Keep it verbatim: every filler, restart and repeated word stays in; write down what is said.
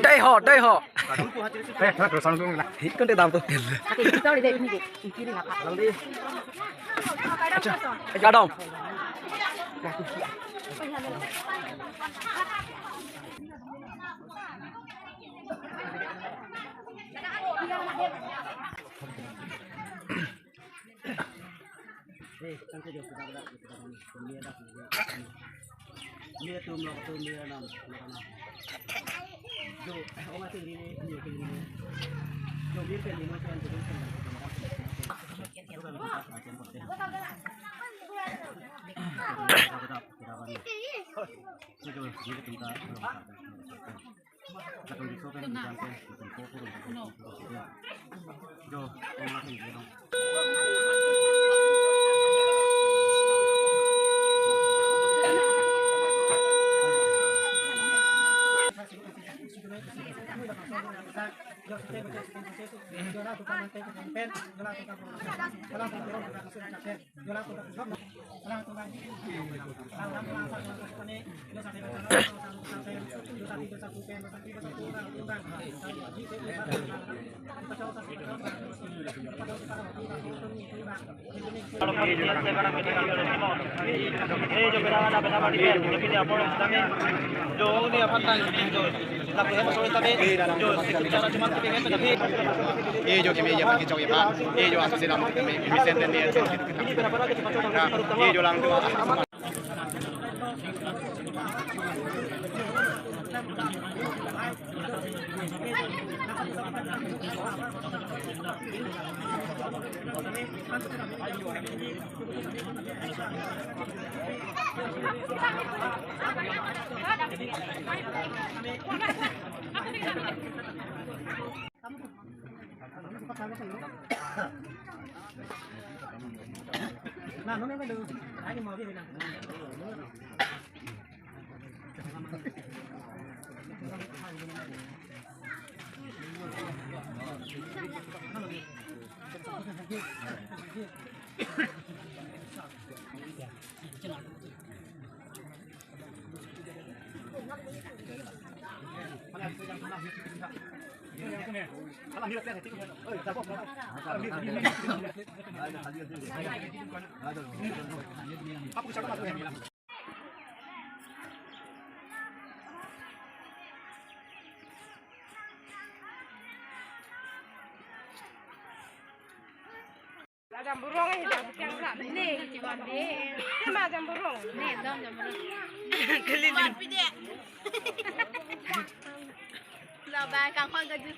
Dei ho, dei ho. Eh, thak thak sound tung la. Hi kon te dam tu. Acha, acha, dam. Ye jo keme ye pake chok ye pa. Ye jo aso sedam keme, keme sen den ye sen. Ye jo lang tu. Jambulrong ahi dak, jang dak ne. Ne ma jambulrong. Ne dam jambulrong. Keliling. Lo ba kangkon ka jus.